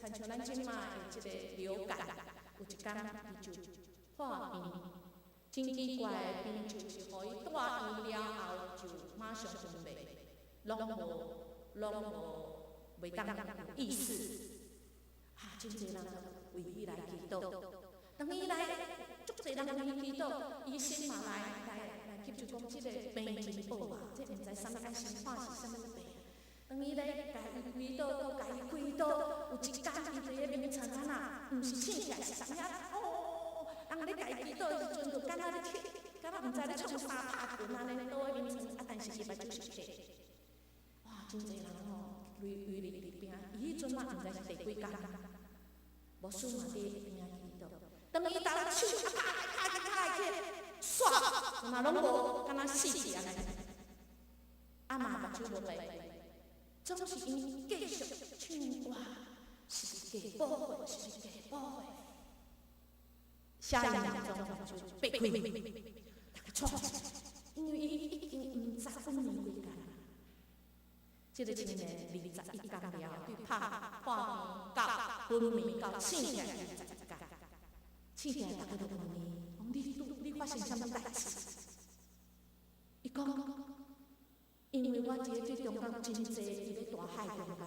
親像咱這馬的這個流感，有一工伊就破病，真奇怪的病就是予伊帶院了後就馬上昏迷，攏無袂當有意識。啊，真濟人為伊來祈禱。當伊來，足濟人為伊祈禱，醫生嘛來吸就講這個病真惡啊，這毋知啥物愛先看是啥物病。當伊來共伊開刀，閣共伊開刀，有一工伊佇咧眠床按怎，毋是醒起來是啥物哦，人咧共伊祈禱的時陣，就敢若咧哭，敢若毋知咧創啥拍拳按呢，倒佇眠床，啊，但是伊目睭是開。哇，真濟人吼，圍圍佇佇邊，伊彼陣嘛毋知是第幾工，牧師嘛佇邊仔祈禱。當伊頭手啊拍來拍去拍來去，煞嘛攏無，敢若死去按呢。啊嘛目睭無閉，總是𪜶繼續唱歌，是假寶血，是假寶血。下一秒鐘目睭閉開，逐家創，因為伊已經毋知昏迷幾工。這個青年21工了，對拍破病到昏迷到醒起來21工，醒起來逐家都問伊，講你發生啥物代誌？伊講，因為我佇咧這中間真濟佇咧大海中間，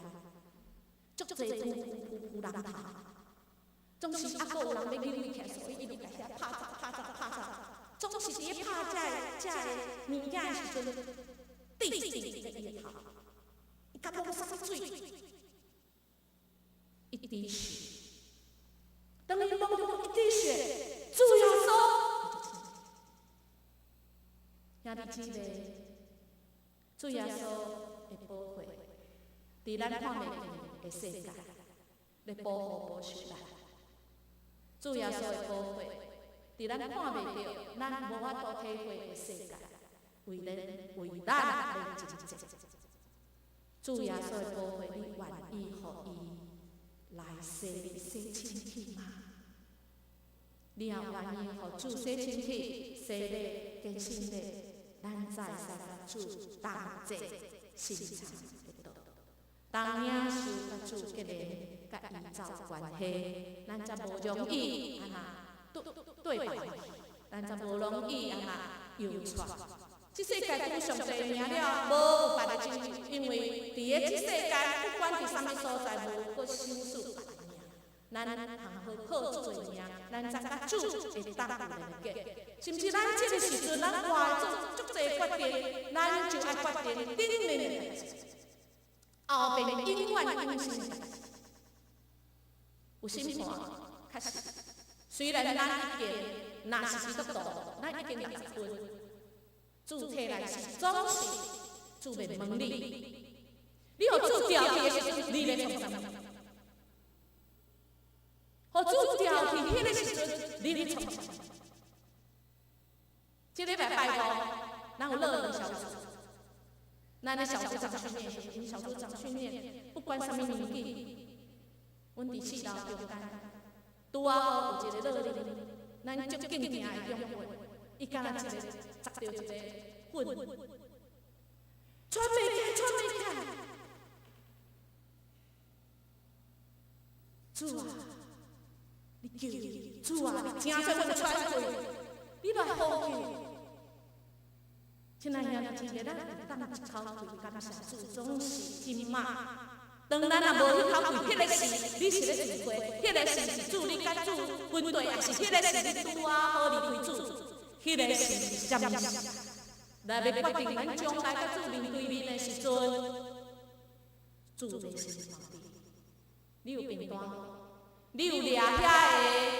足濟浮浮浮浪頭，總是猶閣有人欲扭伊起來，所以伊就共遐拍走拍走拍走，總是佇咧拍這個物件的時陣，滴滴咧伊的頭，伊敢無啥物水，一滴血，當伊摸著一滴血，主耶穌，兄弟姊妹，主耶穌的寶血，佇咱看袂見的世界，咧保護保守咱。主耶穌的寶血，佇咱看袂著、咱無法度體會的世界，為咱來征戰。主耶穌的寶血，你願意予伊來洗你洗清氣嗎？你若願意予主洗清氣、洗禮、更新禮，咱才會使佮主同齊欣賞得到。當領受佮主結連，佮伊走關係，咱才無容易按怎對對別去，咱才無容易按怎搖掣。這世界拄上帝名了，無有別个拯救，因為佇个這世間，不管佇啥物所在，無閣賞賜別个名。咱通好靠主的名，咱才佮主會當有連結。甚至咱這個時陣，咱活做足濟決定，咱就愛決定頂面的代誌，後面永遠永生的代誌。有審判，確實。雖然咱已經若是基督徒，咱已經60分，主提來時總是主欲問你，你予主調去的時陣，你咧創啥？予主調去彼个時陣，你咧創啥？這禮拜拜五，咱有樂齡小組，咱的小組長訓練，𪜶小組長訓練，不管啥物年紀，阮佇四樓中間，拄仔好有一個樂齡，咱足敬敬的長輩，伊敢若一個砸著一個粉，喘袂起來，喘袂起來。主啊，你救伊！主啊，你聽出阮喘氣，你來呼救。親愛兄弟姊妹，咱會當一口氣感謝主，總是這馬。當咱若無彼口氣，彼個時你是咧聚會，彼個時是主你佮主分對，抑是彼個時你拄仔好離開主，彼個時是啥物時？來欲決定咱將來佮主面對面的時陣，主欲審判你。你有便當？你有掠遐个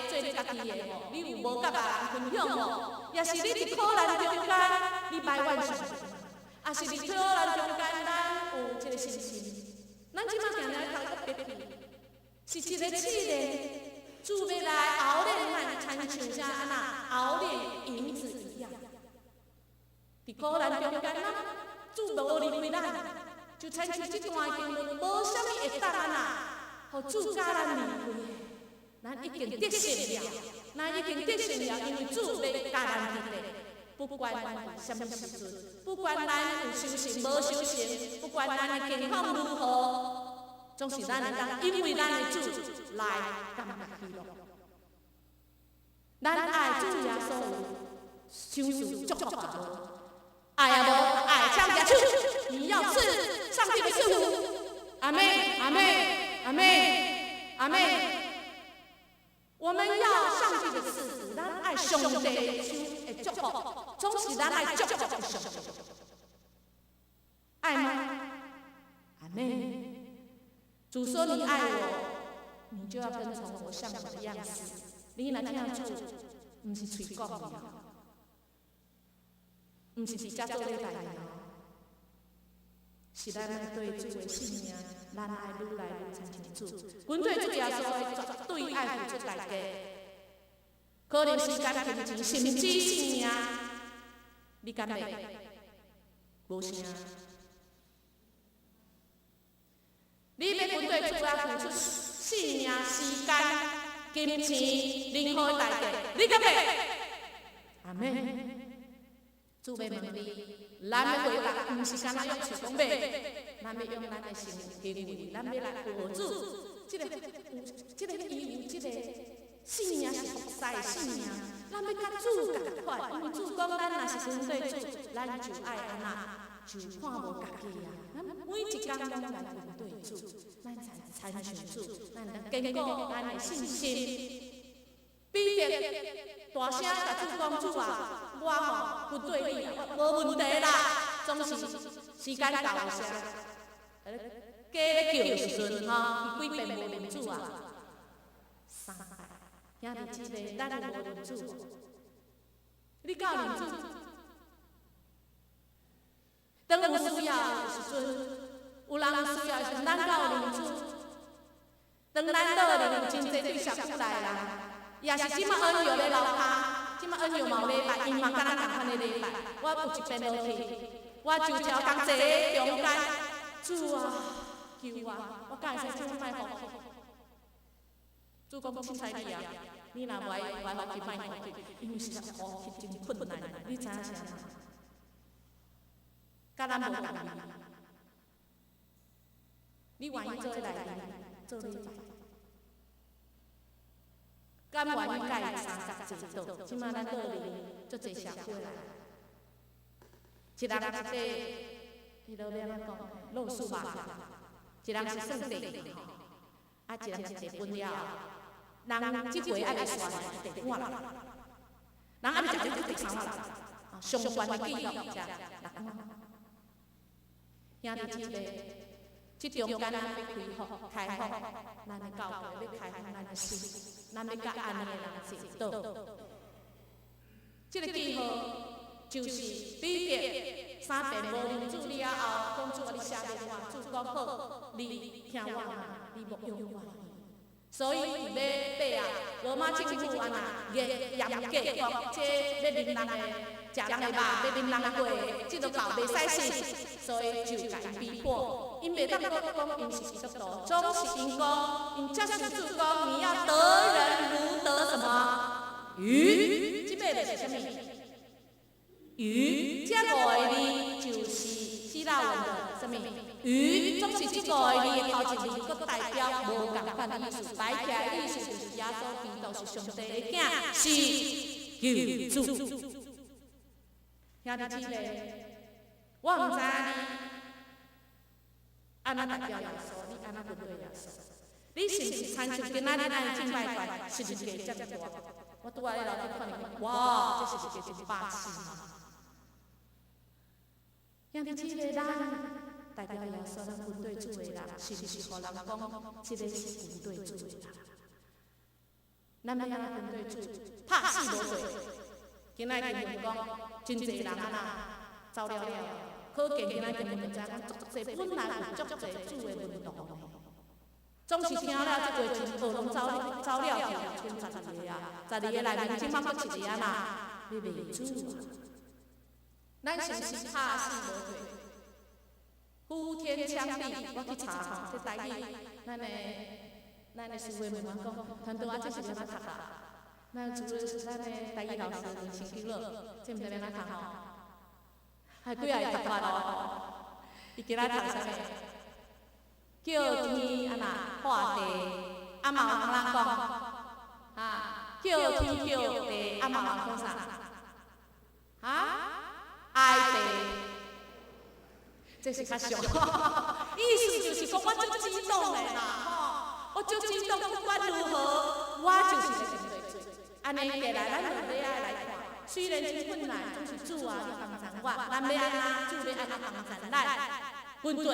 做你家己的無？你有無佮別人分享無？抑是你佇苦難中間，你埋怨上帝？抑是佇苦難中間，咱有這個信心？咱這馬定定頭閣別去，是一個試煉，主欲來熬煉咱，親像啥按怎熬煉銀子一樣。佇苦難中間，咱主無離開咱，就親像這段經文，無啥物會當按怎，予主佮咱離開的。咱已經得勝了，咱已經得勝了，因為主欲佮咱佇咧。不管佇啥物時陣，不管咱有修行無修行，不管咱的健康如何，總是咱會當因為咱的主來感覺喜樂。咱愛主耶穌有賞賜祝福無？愛啊無？愛，請舉手！你要賜上帝的賜福。阿們，阿們，阿們，阿們。我們要上帝的賜福，咱愛上帝的祝福，總是咱愛祝福上帝。愛嗎？阿們。主說：“你愛我，你就要跟從我，像我的樣式。”你若聽主，毋是喙講的，毋是佇遮做禮拜爾，是咱愛對主的性命，咱愛愈來愈親像主。跟隨主耶穌的絕對愛付出代價，可能時間、金錢，甚至性命，你敢欲？無聲。你欲跟隨主啊，付出性命、時間、金錢，任何代價，你敢欲？阿們。主欲問你，咱欲回答，毋是干焦用喙講欲，咱欲用咱的行為，咱欲來學主。這个有，這个伊有這个性命是服侍的性命，咱欲佮主仝款，因為主講咱若是跟隨主，咱就愛按怎？就看無家己啊！咱每一工攏來跟隨主，咱才親像主，咱來堅固咱的信心。彼得大聲共主講：主啊，我吼跟隨你啊，我無問題啦。總是時間到的時，雞咧叫的時陣吼，伊幾遍無認主啊？三擺。兄弟姊妹，咱有無認主？你敢有認主？當有需要的時陣，有人有需要的時陣，咱敢有認主？當咱倒裡有真濟對社區來的人，也是這馬恩佑咧樓跤，這馬恩佑嘛有禮拜，𪜶嘛佮咱仝款的禮拜。我有一遍落去，我就超工坐咧中間，主啊，求我，我敢會使這馬莫予去？主講凊彩你啊，你若無愛無愛予去，莫予去，因為實在予去真困難，你知影啥嗎？佮咱無仝，你願意做伙來做禮拜？敢願意佮伊相共坐桌？這馬咱倒裡足濟社區來，一人一塊，彼落欲按怎講？老鼠肉，一人是算地吼，啊，一人一塊分了後，人這回愛會煞是第五人，人猶未食就第三人，啊，上懸的紀錄食六碗。兄弟姊妹，這中間咱欲開放咱的教會，欲開放咱的心，咱欲佮按呢的人坐桌。這个記號就是彼得三遍無認主了後，講主啊，你赦免我，主講好，你聽我話，你牧養我。所以佇尾啊，羅馬政府按怎嚴嚴格講，這欲啉人的，食人的肉，欲啉人的血，這个教袂使信，所以就共𪜶逼迫。𪜶袂當閣講𪜶是基督徒，總是𪜶講，𪜶接受主講，你要得人如得什麼魚？這擺就是啥物？魚，這五個字就是希臘文的啥物？魚，總是這五個字的頭一字，閣代表無仝款的意思。擺起來的意思就是耶穌基督是上帝的囝，是救主。兄弟姊妹，我毋知影你按怎代表耶穌，你按怎跟隨耶穌？你是毋是親像今仔日咱的敬拜團十字架遮爾大？我拄仔咧樓頂看見，哇，這十字架真霸氣！兄弟姊妹，咱代表耶穌，咱跟隨主的人，是毋是予人講，這个是跟隨主的人？咱欲按怎跟隨主？拍死無悔。今仔日經文講，真濟人按怎走了了，可見今仔經文就知影講，足濟本來有足濟主的門徒，總是聽了這話真學攏走走了去，賰12個啊，12個內面這馬閣一個按怎欲賣主啊？咱是毋是拍死無退？呼天搶地，我去查吼，這台語，咱的師傅問我講，傳道啊，這是欲按怎讀啊？咱主咱的台語老師林成基樂，這毋知欲按怎讀吼？還幾仔會讀法咯？伊今仔讀啥物？叫天按怎化地，啊嘛有人講，啊，叫天叫地，啊嘛有人講啥？啊，哀地，這是較俗，意思就是講我足激動的啦，吼，我足激動，不管如何，我就是來面對主。按呢過來，咱就欲愛來看，雖然真困難，總是主啊，你幫贊我，咱欲按怎，主欲按怎幫贊咱，軍隊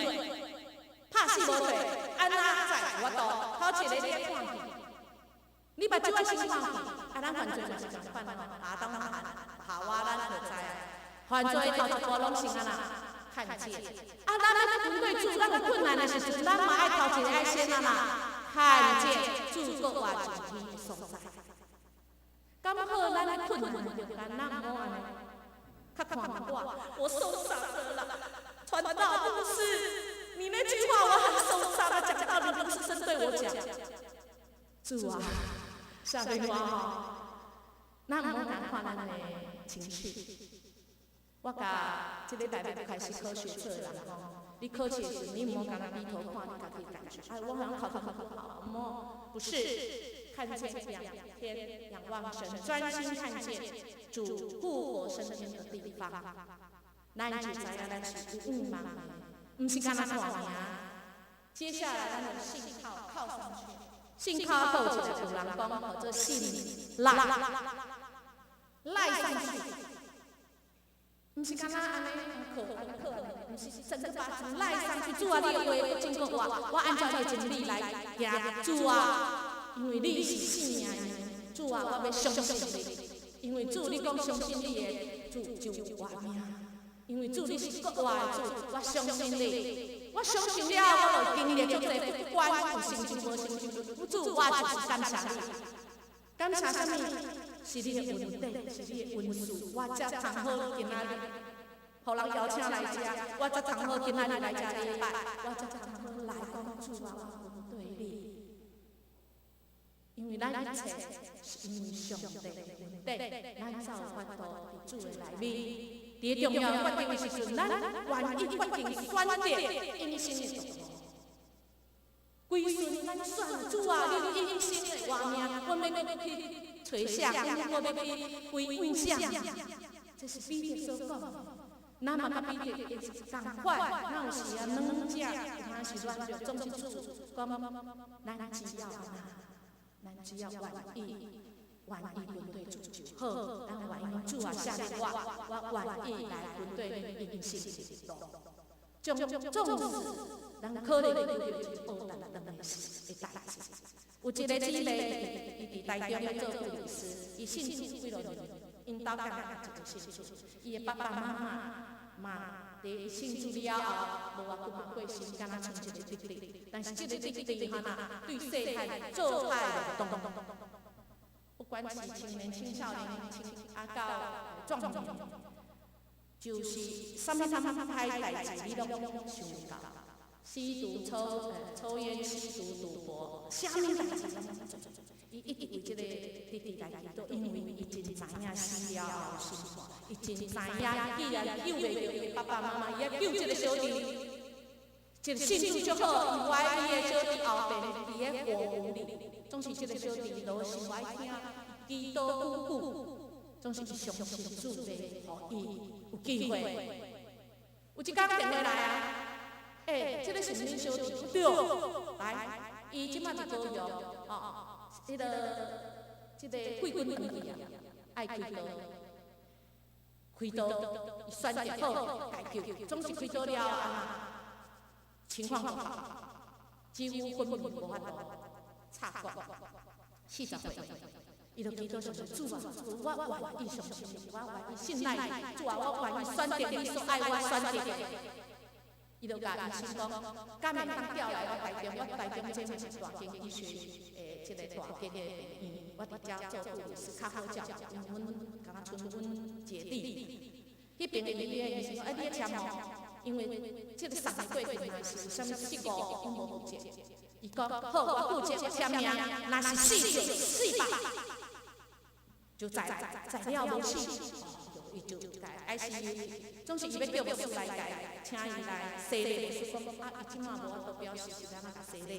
拍死無退，按怎才有法度？頭一个你愛看見，你目睭愛先看見，啊，咱犯罪嘛是仝款吼，亞當夏娃咱就知啊，犯罪頭一步攏是按怎看見，啊，咱咧跟隨主，咱有困難的時陣，咱嘛愛頭一個愛先按怎看見主閣活上天的所在。敢好，咱咧困難中間，咱毋好按呢，較看我，我受傷了啦，傳道牧師，你那句話我很受傷啊，講道理不是針對我講。主啊，下面我吼，咱毋好單看咱的情緒。我共這禮拜欲開始考學測的人講，你考試的時，你毋好干焦低頭看你家己的感覺，哎，我好像考得很不好，毋好，不是，看見仰天仰望神，專心看見主復活升天的地方。咱就知影咱是有仰望的，毋是干焦看爾。接下來咱就信靠靠上去，信靠靠一個有人講叫做信賴，賴上去。毋是干焦按呢靠按呢靠，毋是整個把主賴上去。主啊，你的話閣真閣活，我按照你的真理來行。主啊，因為你是性命的主啊，我欲相信你。因為主你講相信你的主就有活命。因為主你是閣活的主，我相信你。我相信了，我就經歷足濟，不管有成就無成就，主我就是感謝你。感謝啥物？是你的恩典，是你的恩賜，我才通好今仔日，予人邀請來遮，我才通好今仔日來遮禮拜，我才通好來講主啊，我跟隨你。因為咱一切是因為上帝的恩典，咱才有法度佇主的內面。佇重要決定的時陣，咱願意決定選擇永生的道路。歸順咱選主啊，你有永生的活命，阮欲閣去揣啥？阮閣欲去歸向啥？這是彼得所講的。咱嘛佮彼得也是仝款，咱有時啊軟者，有當時軟弱，總是主講，咱只要咱只要願意跟隨主就好。咱願意主啊，寫我，我願意來跟隨你永生的路。縱使咱可能遇著一個烏澹澹的事的代誌。有一個姊妹，伊佇台中咧做護理師，伊信主幾落年，𪜶兜敢若一個信主，伊的爸爸媽媽嘛佇信主了後，無偌久嘛過身，敢若賰一個弟弟。但是這個弟弟哈若對細漢做歹勞動，不管是青年、青少年、青啊到壯年，就是啥物啥物歹代誌，你攏想會到。吸毒、抽菸、吸毒、賭博，啥物代誌攏做。伊一直為這個弟弟來祈禱，因為伊真知影死了後審判，伊真知影，既然救袂著伊爸爸媽媽，伊愛救這個小弟。這個信主足好，伊懷伊的小弟後邊佇咧火湖裡，總是這個小弟落心愛聽，祈禱久久，總是相信主會予伊有機會。有一工電話來啊！欸，這個是恁小弟對，來，伊這馬佇高雄，吼，這個貴軍轉去啊，愛開刀，開刀，伊選擇好，共救，總是開刀了啊，情況不好，幾乎昏迷無法度，插管，40歲，伊就祈禱說：主啊，主，我願意相信你，我願意信賴你，主啊，我願意選擇你所愛我選擇的。伊就共醫生講，敢會當調來我台中，我台中這嘛是大間醫學的這個大間的病院，我佇遮做護理師較好照顧，因為阮敢若賰阮姐弟。彼邊的醫院醫生講，哎，你咧簽哦，因為這個送的過程若是有啥物失誤，𪜶無負責。伊講好，我負責，我簽名，若是死就死吧，就載載了無死，哦，伊就共 ICU，總是伊欲叫牧師來共請伊來洗禮，牧師講啊，伊這馬無法度表示是按怎共洗禮，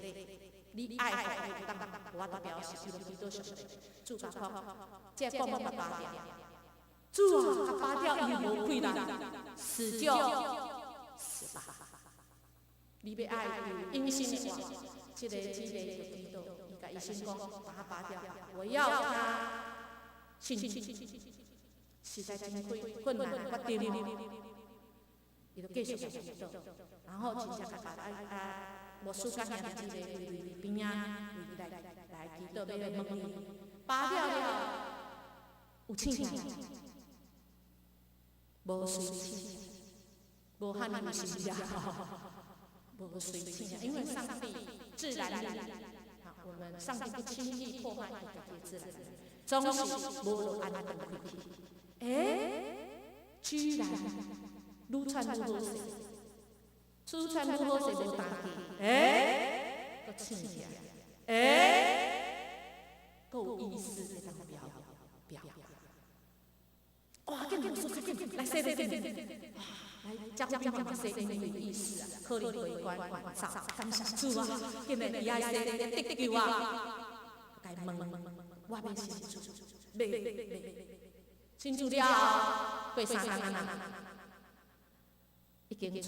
你愛予伊當無法度表示，伊就祈禱上帝，主共講，這個管共拔掉，主啊，共拔掉伊無氣力，死就死吧。你欲愛有永生的話，這个姊妹就祈禱，伊共醫生講，把它拔掉，我要他信主，實在真困難決定，伊就繼續祈禱，然後真正共拔啊啊，牧師佮兄弟姊妹圍邊仔圍來來祈禱，欲來問伊拔掉了，有醒來，無隨醒，無漢有心無隨醒，因為上帝自然力，好，我們上帝不輕易破壞伊家己的自然力，總是無落按呢斷開去。欸，居然愈喘愈好勢，愈喘愈好勢無打氣，欸，閣醒起來，欸，閣有意思會當表表。哇，緊緊緊緊來洗禮，來加護病房洗禮有意思啊，可能回關關照，感謝主啊，今日伊愛洗禮得救啊，共問，我欲信主，欲欲信主了後，過3工啊，已經出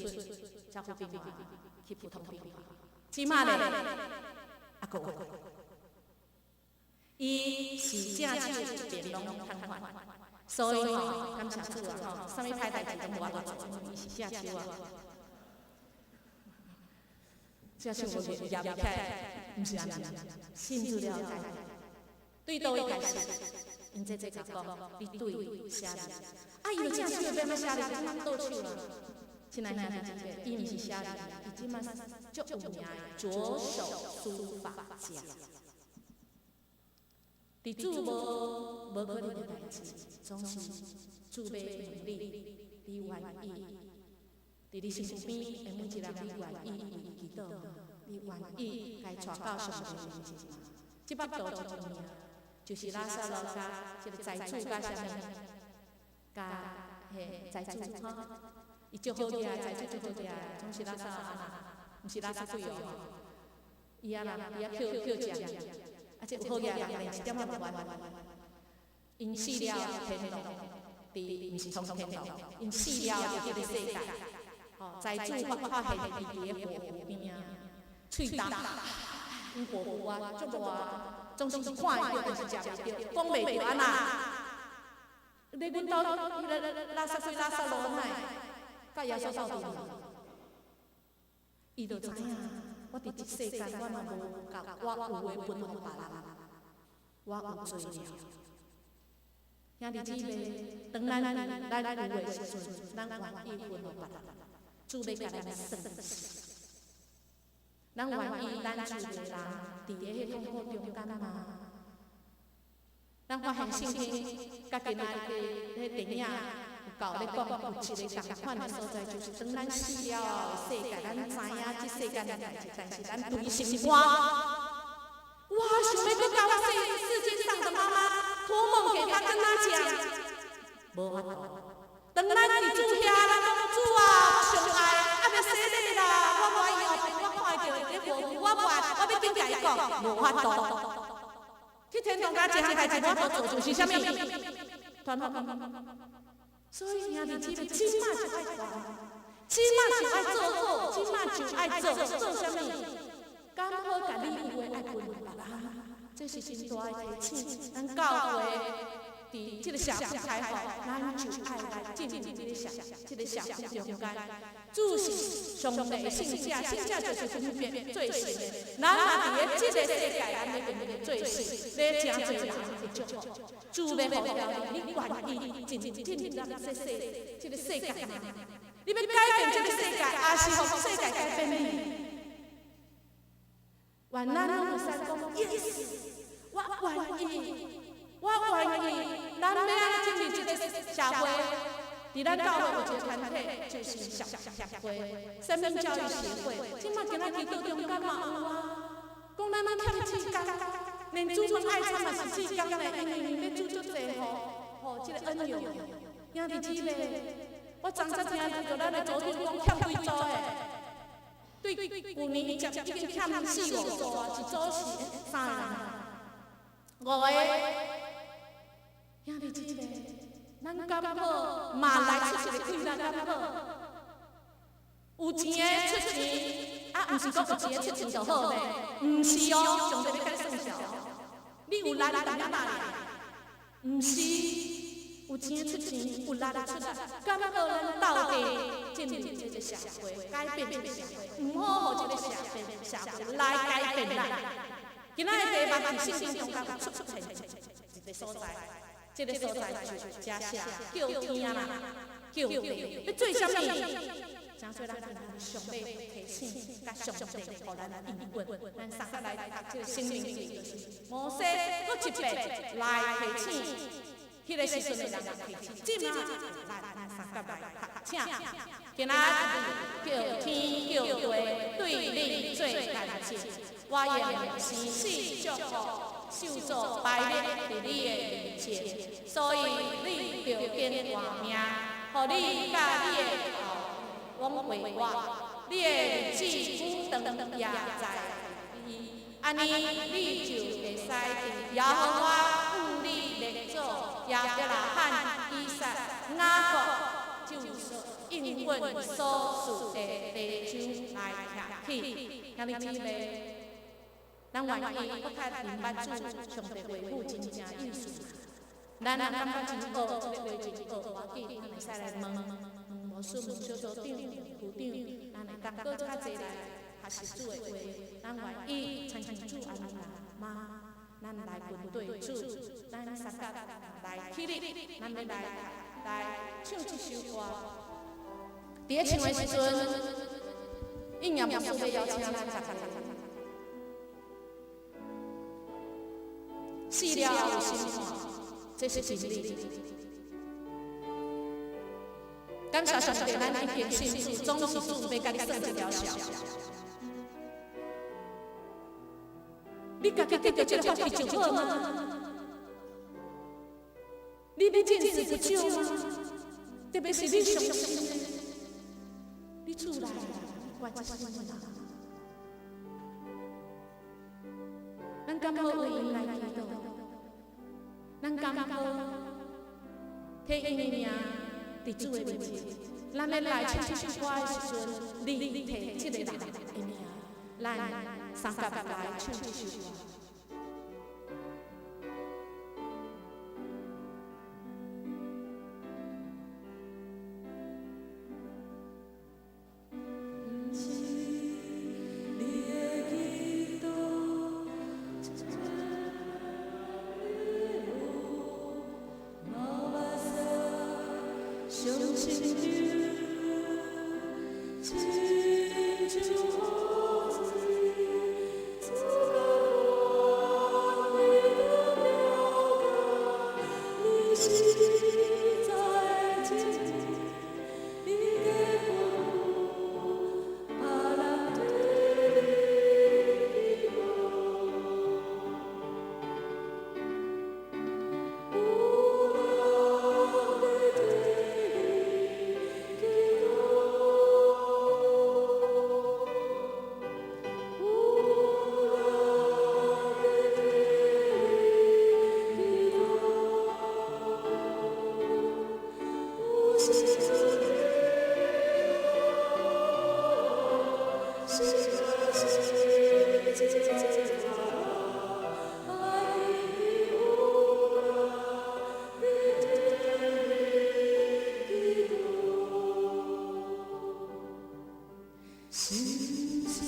加護病房去普通病房，這馬咧，猶閣有，伊是正手一邊攏癱瘓。所以吼，感謝主啊吼，啥物歹代誌攏無法度做，因為伊是正手啊。正手無舉袂起來，毋是按呢，信主了解，對佗位開始，𪜶姐姐共講，你對寫字，啊，伊就正手欲按怎寫字，這馬倒手啊。親愛兄弟姊妹，伊毋是寫字，伊這馬足有名的左手書法家。佇主無無可能的代誌，總是主欲問你，你願意？佇你身邊的每一個人，你願意為伊祈禱嗎？你願意共伊帶到上帝面前嗎？這幅圖真有名，就是拉撒路佮這个財主佮啥物？佮彼財主吼，伊足好額，財主足好額，總是拉撒路按怎？毋是拉撒鬼哦，伊啊啦，伊啊捡捡食。啊，這有好額人連一點仔無愛。𪜶死了天堂，佇毋是從天堂，𪜶死了佇彼個世界，吼，財主發現伊佇咧火湖邊仔，喙焦，𪜶火湖啊，足熱，總是看會著，但是食袂著，講袂著按怎？咧阮兜彼个拉撒鬼拉撒路哪會？佮耶穌鬥陣？伊就知影，我佇這世間，我若無共我有的分予別人，我有罪了。兄弟姊妹，當咱咱有的時陣，咱願意分予別人，主欲共咱算數。咱願意咱厝的人佇咧彼痛苦中間嗎？咱發現聖經佮今仔日彼電影有夠咧講，有一個仝款的所在，就是當咱死了後的世界，咱知影這世間的代誌，但是咱對心肝，哇，想欲閣共我世界上的媽媽託夢給她，跟她講，無法度。當咱佇主遐，咱講主啊，我上愛，猶未洗禮啦，我無愛伊後邊，我看會著佇火湖，我無愛，我欲緊共伊講，無法度。去天堂共一項代誌無法度做，就是啥物？傳福音。所以兄弟姊妹，這馬就愛傳，這馬就愛做好，這馬就愛做做啥物？敢好共你有的愛分予別人，這是真大的提醒。咱教會佇這个社區開放，咱就愛來進入這个社區中間。主是上帝聖者，聖者就是分別做聖的。咱若佇咧這个世界，咱欲變做聖，欲誠濟人的祝福。主欲呼召你，你願意進進入這个世界嗎？你欲改變這个世界，抑是予世界改變你？願咱攏會使講，yes，我願意，我願意。咱欲按怎進入這个社會？佇咱教會有一個團體，就是協會生命教育協會。這馬今仔祈禱中間嘛有啊，講咱攏欠志工，連煮飯愛餐嘛是志工咧，因為𪜶欲煮足濟予這个恩友。兄弟姊妹，我昨早聽著咱的組長講欠幾組的，對舊年伊接已經欠四五組啊，一組是三個人，五個。兄弟姊妹，咱敢好嘛來出一个氣力，敢好？有錢的出錢，啊，毋是講有錢的出錢就好咧，毋是哦，上帝欲共你算數，你有力你淡薄仔爾，毋是有錢出錢，有力出力，敢好咱鬥陣進入這個社會，改變這個社會，毋好予這個社會來改變咱。今仔的題目佇聖經中間出現一個所在，這個所在就遮寫叫天啦，叫地，欲做啥物？誠濟人上欲提醒，佮上帝予咱應允，咱三個來讀這個申命記，就是摩西閣一遍來提醒，彼個時陣的人提醒，這馬咱三個來讀，請今仔日叫天叫地對你做見證，我用生死祝福，咒詛擺列佇你的面前，所以你著揀活命，予你佮你的後往回活，你的日子久長也在伊，按呢你就會使佇耶和華向你列祖亞伯拉罕、以撒、雅各，就是應允所賜的地上來徛起。兄弟姊妹，咱願意閣較明白主上帝話語真正意思。咱若感覺真噁，這个話真噁，無要緊，咱會使來問問牧師、問小組長、區長，咱會當閣較濟來學習主的話。咱願意親像主按呢嗎？咱來跟對主，咱三甲來起立，咱欲來唱這首歌。佇咧唱的時陣，應驗牧師欲邀請咱逐个。死了後有審判，這是真理。感謝上帝，咱已經信主，總是主欲共你算這條數。你家己得著這个福氣就好嗎？你欲見死不救嗎？特別是你傷心的，你厝內關這什麼人？咱敢好為𪜶來祈禱？咱敢好提𪜶的名佇主的面前？咱欲來唱這首歌的時陣，你提這個人的名，咱三甲來唱這首歌。毋是你的祈禱，流目屎上清流，親像雨水，自甘願意的了解，你實在真，你的吩咐，別人對你祈禱。有人欲對你祈禱，有人欲對你祈禱，有時陣是愛有人欲對你祈禱。是毋是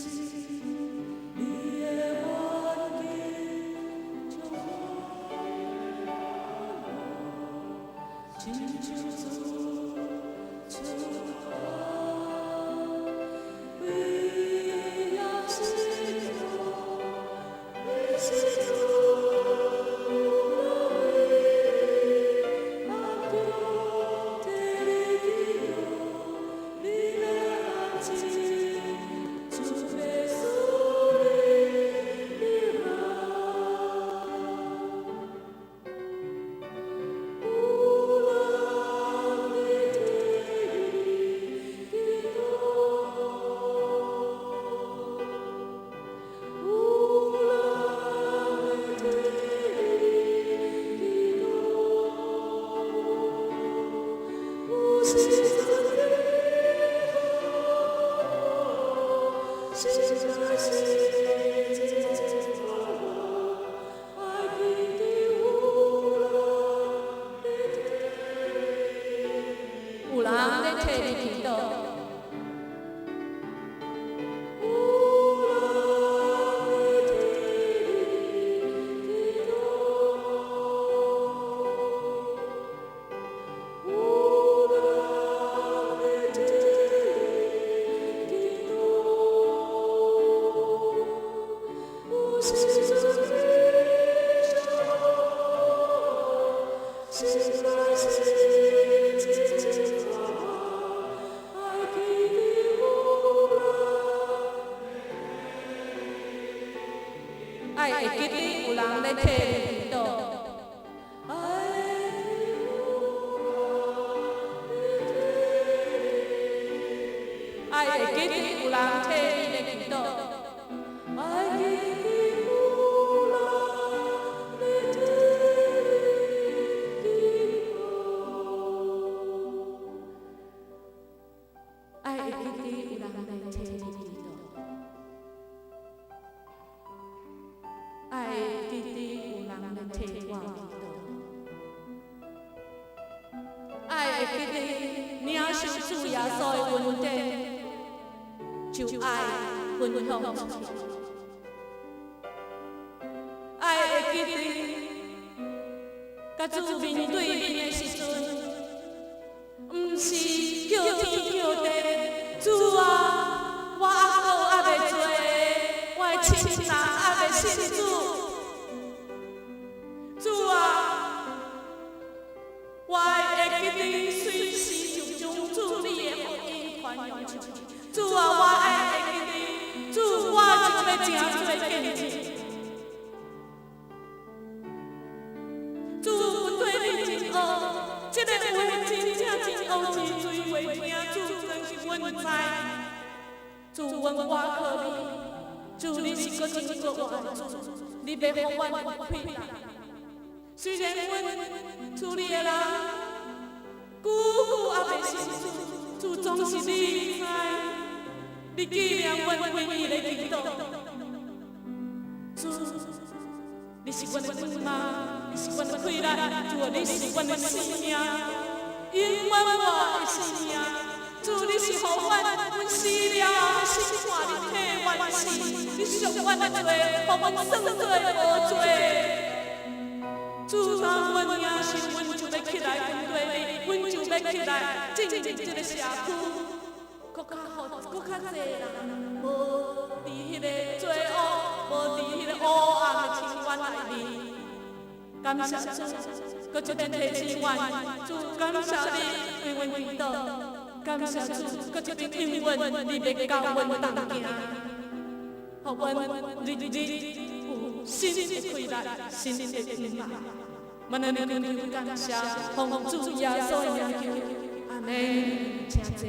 你的環境足親像主出為耶穌你是主為替你祈禱，你若安靜，主欲賜你平安。有人人咧替你祈禱。愛會愛會記得有人替你咧祈禱。愛記得有人咧替你祈禱。愛會記得有人來替你祈禱。愛會記得有人來替我祈禱。愛會記得領受主耶穌的恩典，就愛分享出去。愛會記得，佮主面對面的時陣，毋是叫天叫地，主啊，我猶閣猶未做，我的親人猶未信主，主啊，我會記得隨時就將主你的福音傳揚出去。主啊，我愛會記得，主，我就欲成做見證。主，阮對你真惡，這个話真正真惡，真濟話聽，主，但是阮知，主，阮倚靠你，主，你是閣真閣活的主，你欲予阮有氣力。雖然阮厝裡的人久久猶未信主，主總是你知，你紀念阮為伊咧祈禱。主，你是阮的盼望，你是阮的氣力，主啊，你是阮的生命，永遠活的生命。主，你是予阮阮死了後的審判，你替阮死，你贖阮的罪，予阮算做無罪。主，當阮領受，阮就欲起來跟隨你，阮就欲起來進入這个社區，閣較好，閣較濟人無佇彼个罪惡，無佇彼个黑暗的深淵內面。感謝主，閣一遍提醒阮，主感謝你為阮祈禱，感謝主，閣一遍應允你欲佮阮同行，予阮日日有新的氣力，新的盼望。阮來求求感謝，奉主耶穌的名求，阿門。請坐。